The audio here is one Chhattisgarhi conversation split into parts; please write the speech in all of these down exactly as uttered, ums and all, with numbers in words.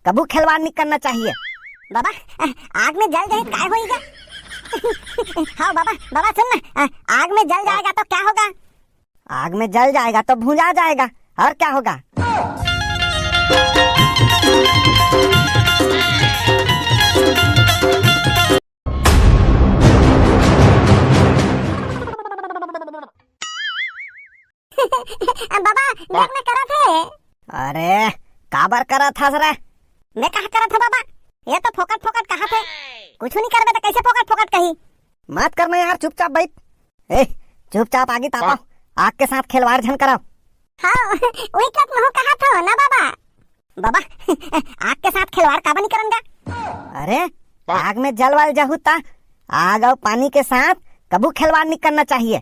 कभू खिलवाड़ नहीं करना चाहिए। बाबा, आग में जल जाही त काय होई गा? हाँ बाबा, बाबा सुन ना, आग में जल जाएगा तो क्या होगा? आग में जल जाएगा तो भुंजा जाएगा, और क्या होगा? बाबा, देख ना करत हे। अरे, काबर करत हस रे? मैं कहा करत हूँ बाबा, ये तो फोकट फोकट कहा थे। कुछ नहीं करबे तो कैसे फोकट फोकट कही? मत करना यार, चुपचाप बैठ। ए, चुपचाप आगी तापा, आग के साथ खिलवाड़ झन कराओ। हाँ, वही कत महू कहा था ना बाबा। बाबा, आग के साथ खिलवाड़ काबर नहीं करन गा? अरे, आग में जल वाल जहू ता, आग और पानी के साथ कभू खिलवाड़ नहीं करना चाहिए।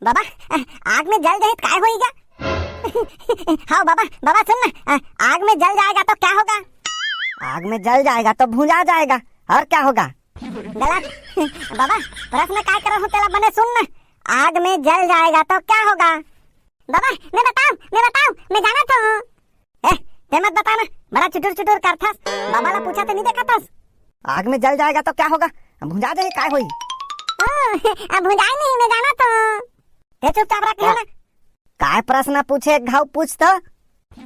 बाबा, आग में जल जाही त काय होई गा? हाँ बाबा, बाबा सुन ना, आग में जल जाएगा तो क्या होगा? आग में जल जाएगा तो भुंजा जाएगा, और क्या होगा? गलत। बाबा, प्रश्न काय करत हूँ तेला बने सुन ना, आग में जल जाएगा तो क्या होगा? बाबा, मैं बताऊं, मैं बताऊं, मैं जानत हूँ। ए, ते मत बता ना, बड़ा चुटुर चुटुर करथस। बाबा ला पूछा ते नहीं देखत हस। आग में जल जाएगा तो क्या होगा? भुंजा जाही, काय होई? ओ, अब भुंजाई नहीं, मैं जानत हूँ। ते चुपचाप रख ना। काय प्रश्न पूछे, घाव पूछ तो।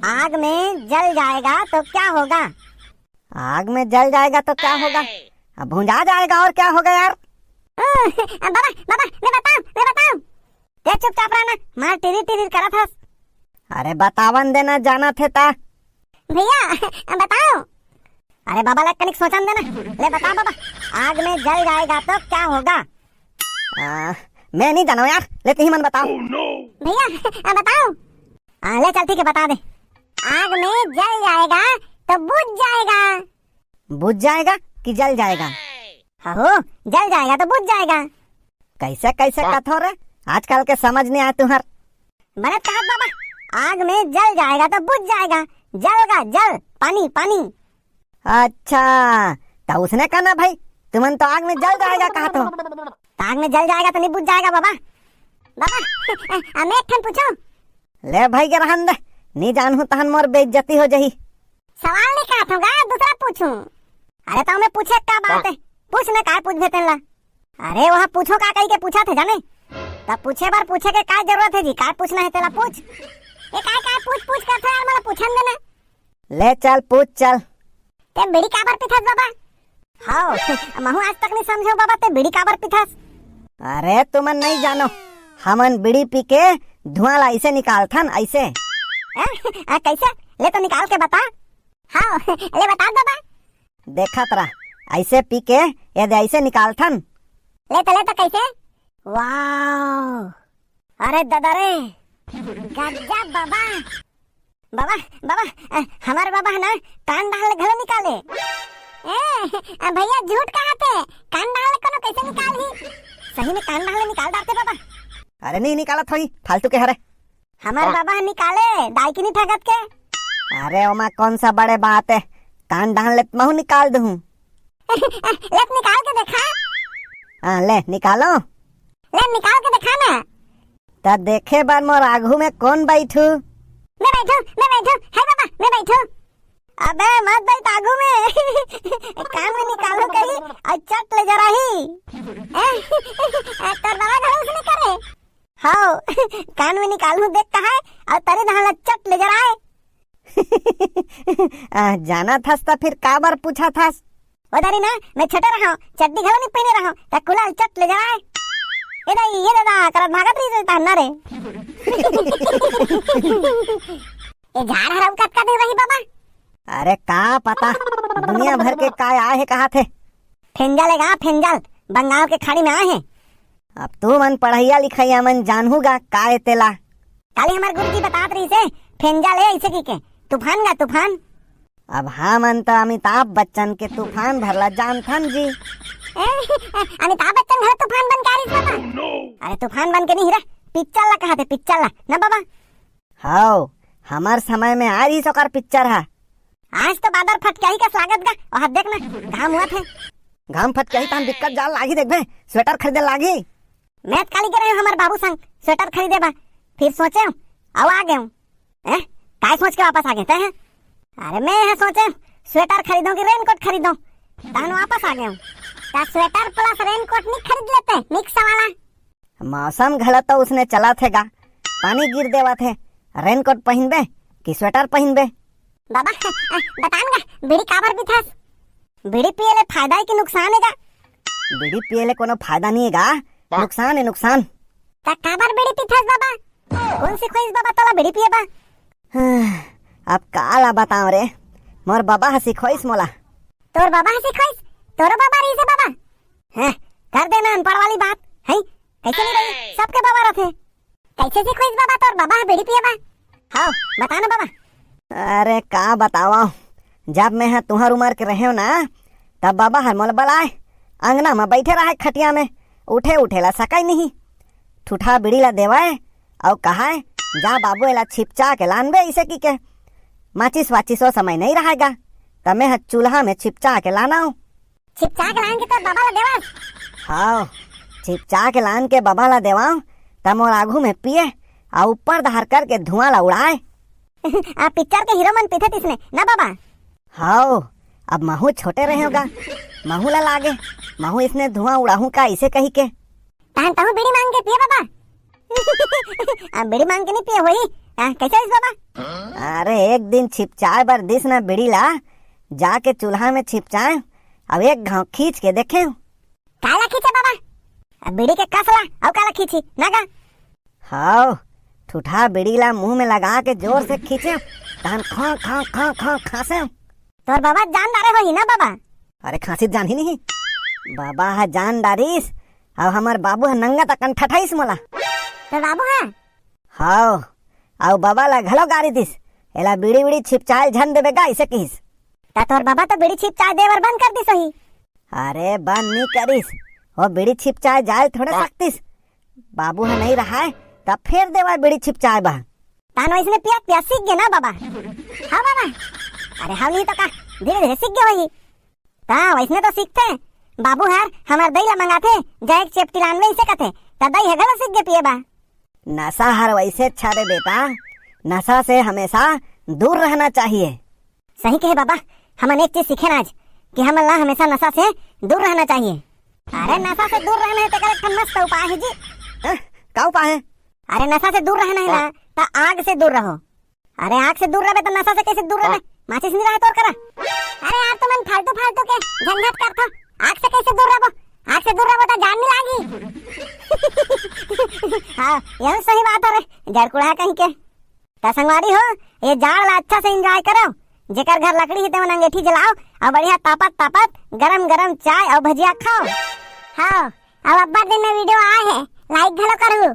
आग में जल जाएगा तो क्या होगा? आग में जल जाएगा तो क्या होगा? अब भुंजा जाएगा, और क्या होगा यार? ओ, बाबा, बाबा, मैं बताऊं, मैं बताऊं। ते चुपचाप रह ना, मार टिरी टिरी करत हस। अरे बतावन देना, जानत हे ता। भैया, बताओ। अरे बाबा, ले कनिक सोचन देना। ले बता बाबा, आग में जल जाएगा तो क्या होगा? आ, मैं नहीं जानव यार, ले तुही मन बताओ। भैया, बताओ। आ, ले चल ठीक है, बता दे। आग में जल जाएगा तो बुझ जाएगा। बुझ जाएगा कि जल जाएगा? हो, जल जाएगा तो बुझ जाएगा। कैसे कैसे कथो रे, आजकल के समझ नहीं आए तुहर। बने कहत बाबा, आग में जल जाएगा तो बुझ जाएगा। जल का जल, पानी, पानी। अच्छा, तो उसने कहना भाई, तुमन तो आग में जल जाएगा कहा तो। तो आग में जल जाएगा तो नहीं बुझ जाएगा बाबा। बाबा, मैं एक ठन पूछूं? ले भाई के रहन दे, नहीं जानहूं तहन मोर बेइज्जती हो जाही। सवाल नहीं कहत हूँ गा, दूसरा पूछूं। अरे तो मैं पूछे का बात है, पूछ ना, काय पूछबे तेन ला। अरे वहाँ पूछो का कही के पूछा थे जाने, तब पूछे बर पूछे के काय जरूरत है जी, काय पूछना है तेला पूछ। ये काय काय पूछ पूछ करथो यार, मला पूछन देना। ले चल पूछ चल। ते बीड़ी काबर पीथस बाबा? हाव, महू आज तक नहीं समझे बाबा, ते बीड़ी काबर पीथस? अरे तुमन नहीं जानो, हमन बीड़ी पी के धुआं ला ऐसे निकालथन, ऐसे। हैं? आ, कैसे? ले तो निकाल के बता। हाँ, ले बता दबा। देखत रह, ऐसे पी के ये दे ऐसे निकालथन। ले तो, ले तो कैसे? वाओ, अरे दादा रे, गजब बाबा। बाबा, बाबा, अ, हमार बाबा है ना, कान डाल ले घलो निकाले। ए, अ, भैया झूठ कहा थे, कान डाल ले कोनो कैसे निकाल ही? सही में कान डाल ले निकाल डालते बाबा। अरे नहीं निकालत होई, फालतू के हरे। हमार बाबा निकाले, दाई की नहीं ठगत के। अरे ओमा कौन सा बड़े बात है, कान डाल ले महू निकाल दूँ। ले निकाल के देखा। हाँ ले निकालो। ले निकाल के देखा ना। त देखे बर मोर आघू में कौन बैठू? मैं बैठू, मैं बैठू, हे बाबा, मैं बैठू। अबे मत बैठ आघू में। कान में निकालू कही, और चट ले जराही। ए, ए, तोर बाबा घलो उसने करे। हाव, कान में निकालू देख कहा है, और तरे धान ला चट ले जराए। आ, जाना थस त फिर काबर पूछा थस? ओ दारी ना, मैं छोटे रहा, चड्डी घलो नहीं पहने रहा, त कुलाल चट ले जाए। ए दाई, ये दादा, करत भागत रही रहता ना रे। ये झाड़ हरम कतका दे रही बाबा? अरे का पता, दुनिया भर के काय आए हे कहा थे। फेंजल है गा, फेंजल, बंगाल के खाड़ी में आए हे। अब तू मन पढ़ैया लिखैया मन जानहू गा काय तेला। काली हमार गुरुजी बतात रही से, फेंजल है ऐसे की के, तूफान गा, तूफान। अब हमन तो अमिताभ बच्चन के तूफान भर ला जानथन जी। ए, अमिताभ बच्चन घर तूफान बन के आ रही बाबा? अरे तूफान बन के नहीं रे, पिक्चर ला कहा थे, पिक्चर ला ना बाबा। हाव, हमार समय में आ रही ओकर पिक्चर हा। आज तो बादर फटक्याही का स्वागत गा, और देख ना, घाम हुआ थे। घाम फटक्याही तहन दिक्कत जाल लागी देखबे, स्वेटर खरीदे लागी। मैं काली के रहे हमार बाबू संग स्वेटर खरीदे बा, फिर सोचे हूँ, अब आ गए हूँ। हैं? काय सोच के वापस आ गए तै हैं? अरे मैं यह सोचे, स्वेटर खरीदों कि रेनकोट खरीदों, तहन वापस आ गए। त स्वेटर प्लस रेनकोट नहीं खरीद लेते, मिक्स वाला? मौसम घलो तो उसने चलत हे गा, पानी गिर देवत हे, रेनकोट पहिनबे कि स्वेटर पहिनबे? बाबा, बतान गा, बीड़ी काबर पीथस? बीड़ी पिए ले फायदा हे कि नुकसान हे गा? बीड़ी पिए ले कोनो फायदा नहीं हे गा, नुकसान हे, नुकसान। त काबर बीड़ी पीथस बाबा? कोन सिखोइस बाबा तोला बीड़ी पिए बा? अब का ला बताओ रे, मोर बाबा ह सिखोइस मोला। तोर बाबा ह सिखोइस? तोरो बाबा रहिस हे बाबा? हैं, कर देना अनपढ़ वाली बात, हैं? कैसे नहीं रही? सबके बाबा रथे। कैसे सिखोइस बाबा तोर बाबा ह बीड़ी पिए बा? हाव, बता ना बाबा। अरे का बतावव, जब मैं ह तुहर उमर के रहेव ना, तब बाबा हर मोला बलाय, अंगना म बैठे रहय खटिया में, उठे उठे ला सकय नहीं। ठूठा बीड़ी ला देवय, अउ कहय, "जा बाबू, एला छिपचा के लानबे," इसे कहिके। माचिस वाचिस ओ समय नहीं रहय गा, त मैं ह चूल्हा में छिपचा के लानव। छिपचा के लान के तोर बाबा ला देवस? हाव, छिपचा के लान के बाबा ला देवव, त मोर आघू में पिए, अउ ऊपर डहर करके धुआं ला उड़ाय। आ पिक्चर के हीरो मन पीथे तिसने ना बाबा? हाव, अब महू छोटे रहेव गा, महू ला लागे, महू इसने धुआं उड़ाहूं का, इसे कहिके। तहन तहूं बीड़ी मांग के पिए बाबा? आ, बीड़ी मांग के नहीं पिए होही। आ, कैसे होइस बाबा? अरे, एक दिन छिपचाए बर दिस ना बीड़ी ला, जाके चूल्हा में छिपचाए, अब एक घाव खींच के देखे। काला खींचे बाबा? आ, बीड़ी के कस ला, अउ काला खींची, ना गा? हाव, ठूठा बीड़ी ला मुंह में लगा के जोर से खींचे, तहन खौं, खौं, खौं, खौं खांसे। तोर बाबा जान डारे होही ना बाबा? अरे खांसी जान ही नहीं। बाबा ह जान डारिस, अउ हमर बाबू ह नंगा तकन ठठाइस मोला। तोर बाबू ह? हाव, अउ बाबा ला घलो गारी दिस, "एला बीड़ी-बीड़ी छिपचाए झन देबे गा," इसे किहिस। त तोर बाबा तो बीड़ी छिपचाए दे बर बंद कर दिस होही। अरे बंद नी करिस, वो बीड़ी छिपचाए जाए थोड़े सकतिस। बाबू ह नहीं रहाय, तब फेर देवा बीड़ी छिपचाए बा। तान वैसने पिया पिया सीख गे ना बाबा? हाँ बाबा। अरे हाँ नहीं तो का, धीरे-धीरे सीख गे होही। ता वैसने तो सीखथे। बाबू हर हमर दई ला मंगाथे, "जा एक चेपटी लानबे," इसे कथे, त दई ह घलो सीख गे पिए बा। नशा हर वैसे अच्छा रे बेटा, नशा से हमेशा दूर रहना चाहिए। सही कहे बाबा, हमन एक चीज सीखेन आज कि हमन ला हमेशा नशा से दूर रहना चाहिए। अरे नशा से दूर रहना हे तेकर एक ठन मस्त उपाय हे जी। हैं? का उपाय हे? अरे नशा से दूर रहना हे ना, त आग से दूर रहो। अरे आग से दूर रहबे त नशा से कैसे दूर रहबे? माचिस नहीं रहे तोर करा। अरे यार तुमन फालतू फालतू के झंझट करथो। आग से कैसे दूर रहबो? आग से दूर रहबो त जान नहीं लागी। हाँ, यही सही बात हे रे, जड़कुड़ा कहीं के। त संगवारी हो, ये जाड़ ला अच्छा से enjoy करो। जेकर घर लकड़ी हे तेमन अंगेठी जलाओ अउ बढ़िया तापत तापत गरम गरम चाय अउ भजिया खाओ। हाँ, अब अब्बड़ दिन में video आए हे, like घलो करू।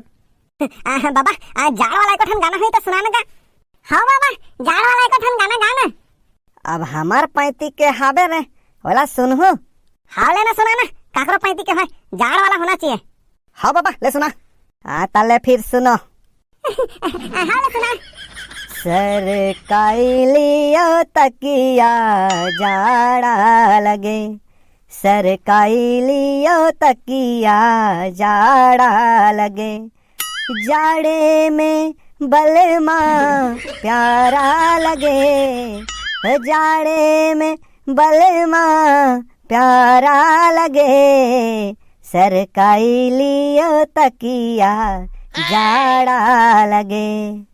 आ, बाबा, आ, जाड़ वाला एको ठन गाना होही त सुना ना गा। हाँ बाबा, जाड़ वाला एको ठन गाना गा ना। अब हमर पैती के हाबे रे, ओला सुनहू? हाँ ले ना सुना ना, काकरो पैती के होय, जाड़ वाला होना चाहिए। हाँ बाबा, ले सुना। हाँ, तले फिर सुनो। हाँ, ले सुना। सरकाई लियो तकिया जाड़ा लगे, सरकाई लियो तकिया जाड़ा लगे, जाड़े में बलमा प्यारा लगे, जाड़े में बलमा प्यारा लगे, सरकाई लियो तकिया जाड़ा लगे।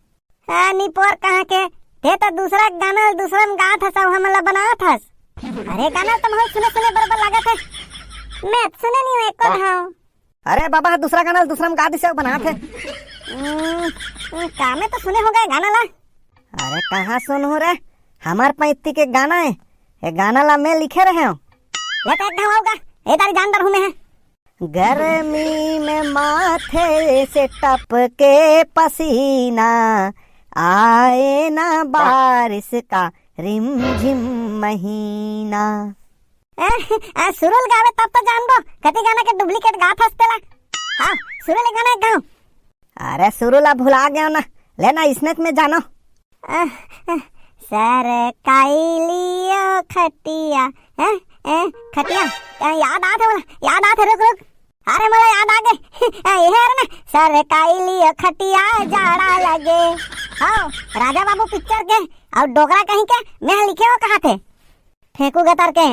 हाँ, निपोर कहाँ के? ते तो दूसरा गाना दूसरा में गात हस, अउ हमन ला बनात हस। अरे गाना तो बहुत सुने सुने बरोबर लागत हे। मैं तो सुने नहीं हूँ एको घाव। अरे बाबा, दूसरा गाना दूसरा में गा दिस, अउ बनात हे। हम्म, हम्म, का मैं तो सुने हो गए गाना ला। अरे कहाँ सुनहूँ रे, हमर पैती के गाना हे, ये गाना ला मैं लिखे रहे हूँ। ले तो एक घाव अउ गा, ए तारी जान डरहूँ मैं हे। गर्मी में माथे से टपके पसीना, आए ना बारिश का रिमझिम महीना। ए, ए, सुरुल गावे तब तो जानबो, कति गाना के duplicate गात हस तेला। हाँ, सुरुल गाना एक गाँव। अरे सुरुल अब भुला गयो ना, लेना इसने में जानो। अ, अ, सरकाई लियो खटिया, ए, ए, खटिया, ए, याद आत हे बोला, याद आत हे, रुक, रुक। अरे मोला याद आ गे, ए, ये हे अरे ना, सरकाई लियो खटिया जाड़ा लगे। हाँ, राजा बाबू पिक्चर के, अउ डोकरा कहीं के, मैं लिखे हो कहाँ थे? फेंकू गतर के।